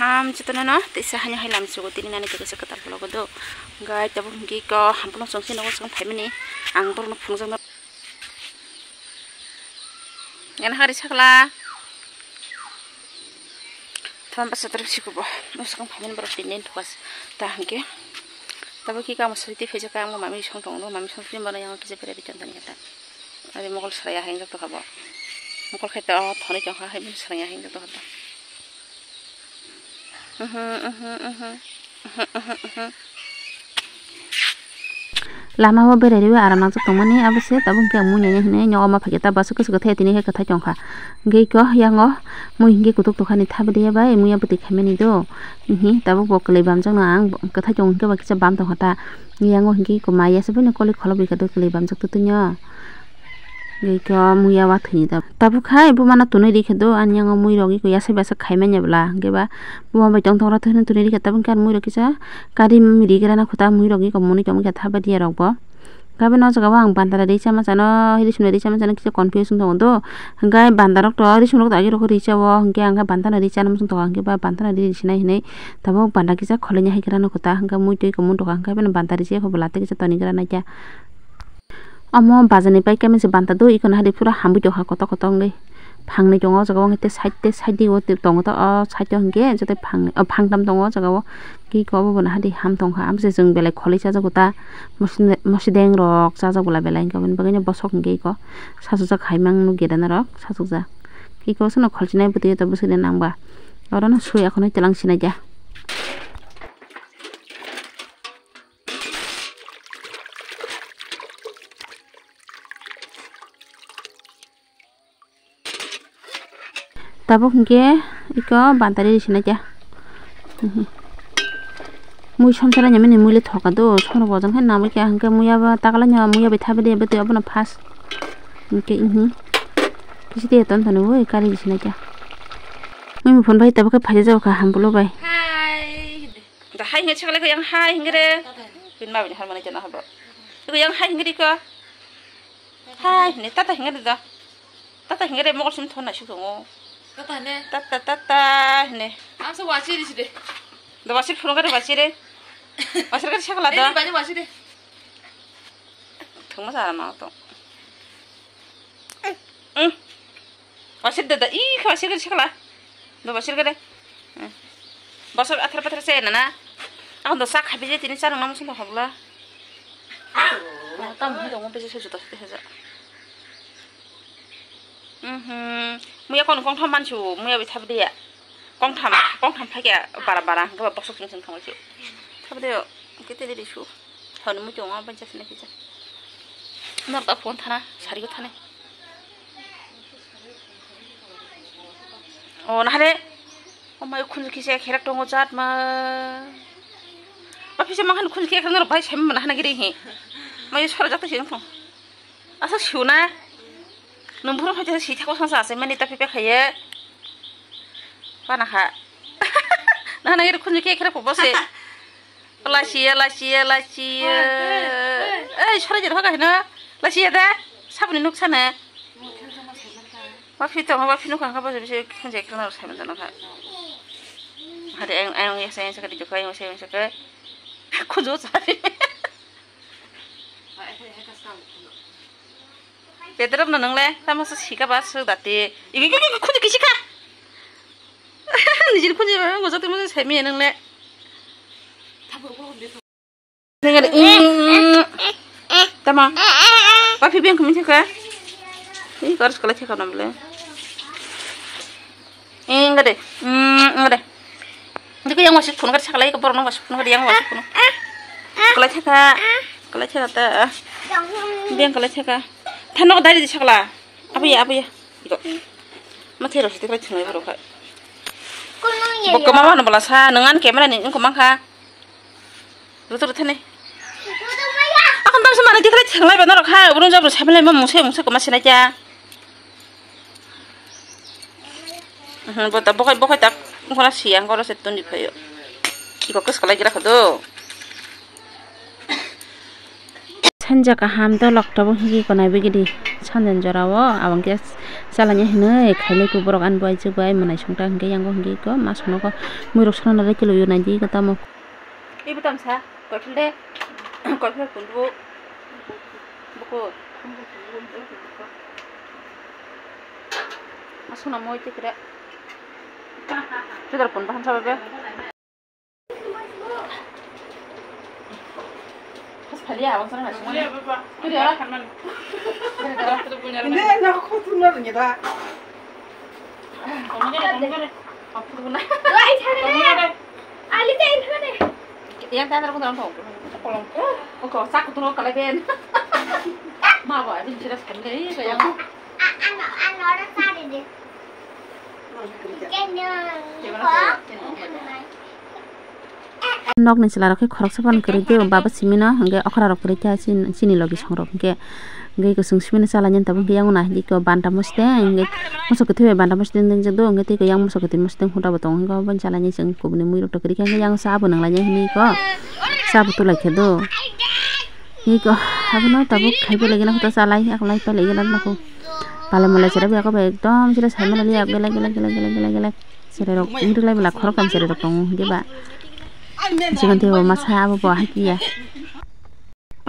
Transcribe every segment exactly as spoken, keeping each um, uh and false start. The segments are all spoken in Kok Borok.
Am chitona no tisa hanya hai lam sugo tini nani tisa katar polo godo. Gai tabuk hingki ko hampulong songsi nogo song phaimani. Ang borok no phunukjakno. Yana hari sakla. Thon basa terus sikubo. Nusukang phaimani borok tini nani thukas. Ta hingke. Tabuk ki kamo sari twi phaijak kha ang bo mami song tongo. Mami song twi mano yang kisa bera bitan tani kata. Ari mokol saraya heng jok to khabo. Mokol khai to thoni tong kha hai saraya heng jok to khabo. Lama o berai rwi aram nang tongmani abo se tabuk hingke ang muiya hinwi nyogo ma phaikhe ta bwswk kwchwk khe tini khe kwthai tongkha. Hingke iko yango mui hingke kutuk tongkha ni thabi diya bai muiya bwtwi khaimani do. Hihi tabuk bo kwlwi bamjakno ang kwthai tongo hingke ba kisa bam tongkha ta. Yango hingke iko maya se bini koli kholobwi khe do kwlwi bamjak twtwino. Iko muya wathwini tabuk khai bo mano tunui rikhe do ani yango mui rok iko yasai basa khaimanya bwla hingke ba bo bai tongthok rok twhwino tunui rikhe tabuk khe ani mui rok kisa kari rigrana khuta mui rok iko muni tongmani khe thabai diya rok bo. Gabe no jaga o ang bandara ri chama chano, hirisumni ri chama chano kisa confuse wng tongo do. Hingke bandarok to, risumrok to agirok ri chawo, hingke ang khe bandana ri chana muchung tongo, hingke ba bandana ri sinai hinui tabuk banda kisa kholaini hai khe rano kota, hingke mui twi kumun tokha, hingke bini banda ri se bwla tei kisa toni gra naikha. Omo bazar ni pai kami se banda do, iko nahari pura hambai tokha kotor kotor wngwi. Phangnwi tongo o jaga o, hwnkhe side tei side o tongo to, o side o hwnkhe joto phang, o phangtam tongo o jaga o. Kiko obo bo nahadi ham tongkha, amse chwng belai kholwi chajago ta, mosideng rok chajago la belai, hwnkhe aboni bagwino bosok hwnkhe iko sachajak hai mang nukya da norok sachajak. Kiko sono kholchinai bwtwi ta bwswkni nangba, orono sui akhonwi twlang sinai kha. Tabuk hwnkhe iko bantari ri sinai kha. Mui somsara ni mani mui le thoka do, sono bojong khe namwi kha, hwnkhe mui abo takla ni mui bai thabi de, bwtwi abono fast. Hwnkhe, mhm. Kisi de ton ton oi kari ri sinai kha. Mui phone bai tabuk khe phaijak kha hambulo bai. Da hai hinge chakle ko yang hai hinge re. Pin ma bini har mane jana habo. Ko yang hai hinge ri ko. Hai ne tata hinge re da. Tata hinge re mokol sim thon na suk tongo. Tata ne. Tata tata ne. Ang so wachi ri side. Da wachi phone gari wachi re. Wachi gari chakla da. Bani wachi de. Thungma sa ma to. Wasir dada, ih, wasir gede sekala. Do wasir gede. Bosok athar pathar se nana. Akon do sak habi je tini sarang namu sumba habla. Tam hi dong pese se juta se se. Mhm. Muya kon kong tham mansu, muya bi thap dia. Kong tham, kong tham phai kya bara bara, hingke bosok sing sing tham su. Thap dia, kete dia su. Hwn mui tongo, abang jasne kisa. Nor ta phone thana, sari ko thane. O nahare. O mai khunju kisa kherak tongo jat ma. Ba pisa mangkhan khunju khe khana bai sem mana hana giri he. Mai sora jat se thong. Asa suna. Nung buru phai si thako sansa se mani ta pipe khaye. Pana kha. Nahana giri khunju khe kherak po bose. Lachiya, lachiya, lachiya. Ei, sorai jero haka hino. Lachiya da. Sabuni nuksa ne. Ma phi tongo, ma phi nukha kha, bo se khunje khna sai man jana kha. Hade ayang, ayang ya sai sai kadi jokha, ayang sai sai kha. Khujo sai. Bedroom no nungle, tamo se sika ba su dati. Igi, igi, igi, khujo kisi kha. Nijin khunje ba, mo joto mo sai mi nungle. Nengade, mm, tama. Papi beng kumi theka. Ih, koros kala theka namle. Ih, ngade. Mm, ngade. Dike yang masih phone kar sakalai ke borok nang masih phone kar yang masih phone. Kala theka. Kala theka ta. Beng kala theka. Thanok dari di sakala. Apa ya, apa ya? Iko. Mathe rok site kala thungai borok kha. Bo kama mano bala sa, nang an camera ni ingko mangkha. Rutu rutu ne. Akon tamsa mani tikhle thenglai ba norok hai, obrong jabro sabilai ma mungse mungse koma sinai kya. Mhm, bota bokai bokai tak ngora siang ngora se toni phayo. Iko kes kalai gira khado. Sanja kaham to lok tabuk higi konai begidi sanjan jora o abang ke chalanya hinui khailai ku borok ani bai chuk bai manai songta hingke yango hingke ko ma sono ko muirok sono nai kilo yo nai di ko tamo. Ibu tam sa koiphil de koiphil kun bu buku asuna moi tikre. Chudar kun baham sa bebe. Pas phali ya, abang sana nasi mana? Iya, Bapak. Itu dia lah. Kan mana? Ini enak kok tuh nol nyata. Kamu kan, kamu kan. Apa guna? Wah, ini ada. Ali teh ini mana? Yang tanda aku dalam tong. Kolong. Oh, kok sak tuh kalau ben. Ma ba, ini cerdas kan deh, kayak. Ano, ano ada tadi deh. Nokni chwla rok khe khoroksa phano kwrwi tei baba simi no hwnkhe okra rok kwrwi kha chini logi song rok hwnkhe hwnkhe kusung simi no chalai nani tabuk hwnkhe yang nahidi khe banta mosteng hwnkhe moso kwthwi bai banta mosteng wngjak do hwnkhe tei yang moso kwthwi mosteng huda bo tongo hwnkhe obo chalainai chwng kubuni muirok to kwrwi kha hwnkhe yang cha bo nang lainai hwnwi khe cha bo tulai khe do hwnkhe abono tabuk khai belai gana huda chalai aklai pailai gana nokho. Pale mole chwrai bai ekdom chwrai sai mano liya belek belek belek belek belek belek chwrai rok wngduk lai belak khoroktham chwrai rok tongo hwnkhe ba. Chikon tei bo masa abo bo hai kiya.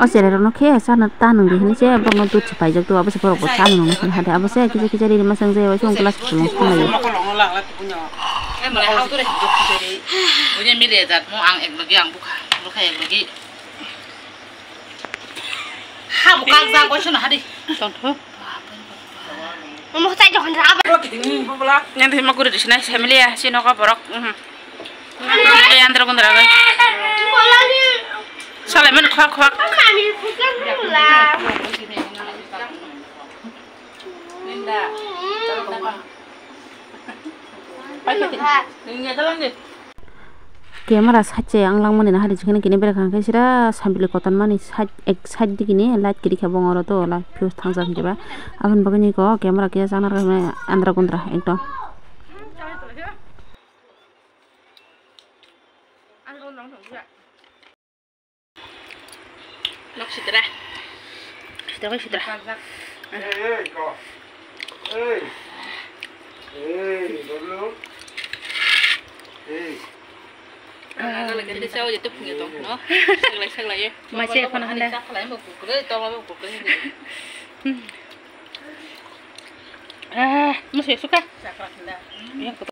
O chwrai rokno khe chana ta nung di hinui se borokno dut se paijak do abo se borok bo cha nung nung hade abo se kisa kisa riri masa wng jaya waisa glass bo tongmani. Buini mile jat mo ang ek logi ang bukha bukha ek logi. Ha bo kak ja goiso na hadi. Tongtho. Omo chai jokhan ra aba. Yang di ma kuri disna family ya si nogo borok. Mhm. Family andro kundra gai. Salai men khwak khwak. Linda. Paikhe. Nungya dalang de. Camera side se ang langmani na hari jikene kini berekha khe sira sambili kotormani side ek side digini light kiri khe bongo oro to light fuse thangjak hinjeba aboni bagwi niko camera khe chana rwmani andra kundra ekdom. Nok sitra. Sitra, sitra. Hey, hey, go. Hey. Hey, Bablu. Hey. Saklai, saklai, eh. Masih apa nak anda? Saklai, mau pukul, eh, tolong mau pukul, eh. Ah, masih suka? Sakra, anda. Yang